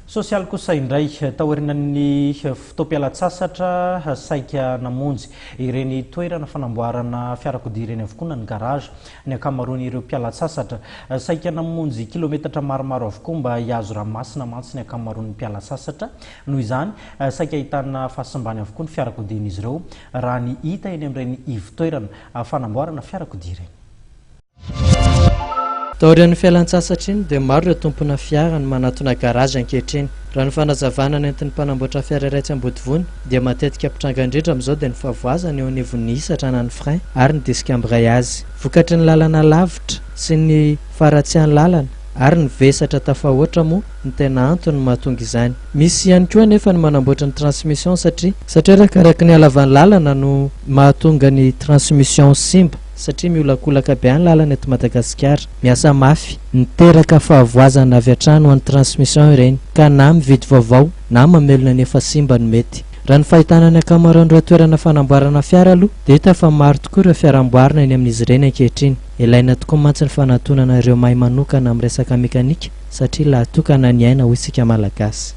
Sosialy kosa indray, taorian'ny fotoam-pialan-tsasatra, saika namonjy ireny toerana fanamboarana fiarakodia ireny avokoa na ny garage ny ankamaroan'ireo mpiala-tsasatra. Saika namonjy kilometatra maromaro avokoa mba hihazo ranomasina mantsy ny ankamaroan'ny mpiala-sasatra. Noho izany, saika ahitana fahasimbany avokoa ny fiarakodian'izy ireo raha ny hita eny amin'ireny ivon-toerana fanamboarana fiarakodia ireny. Taorian'ny fialan-tsasatra iny dia maro ireo tompona fiara no manatona garage ankehitriny. Raha ny fanazavana nentin'ny mpanamboatra fiara iray tsy Ambodivona dia matetika mpitranga indrindra amin'izao dia ny fahavoazana eo anivon'ny hisatra na ny frein ary ny disque embrayage. Vokatry ny lalana lavitra sy ny faharatsian'ny lalana ary ny vesatra tafahoatra moa no tena antony mahatonga izany. Misy ihany koa anefa ny manamboatra ny transmission satria satria arakaraky ny halavan'ny lalana no mahatonga ny transmission simba satria miolakolaka be any lalana eto Madagasikara, miasa mafy, miteraka fahavoazana avy hatrany ho an'ny transmission ireny ka na mividy vaovao na mamelona ny efa simba no mety. Raha ny fahitana ny ankamaroan'ireo toerana fanamboarana fiara aloha dia hita fa maro tokoa ireo fiara amboarina eny amin'izy ireny ankehitriny. Ilaina tokoa mantsy ny fanatonana ireo mahay manokana amin'ny resaka mekanika satria lahatokana ny aina hoy isika Malagasy.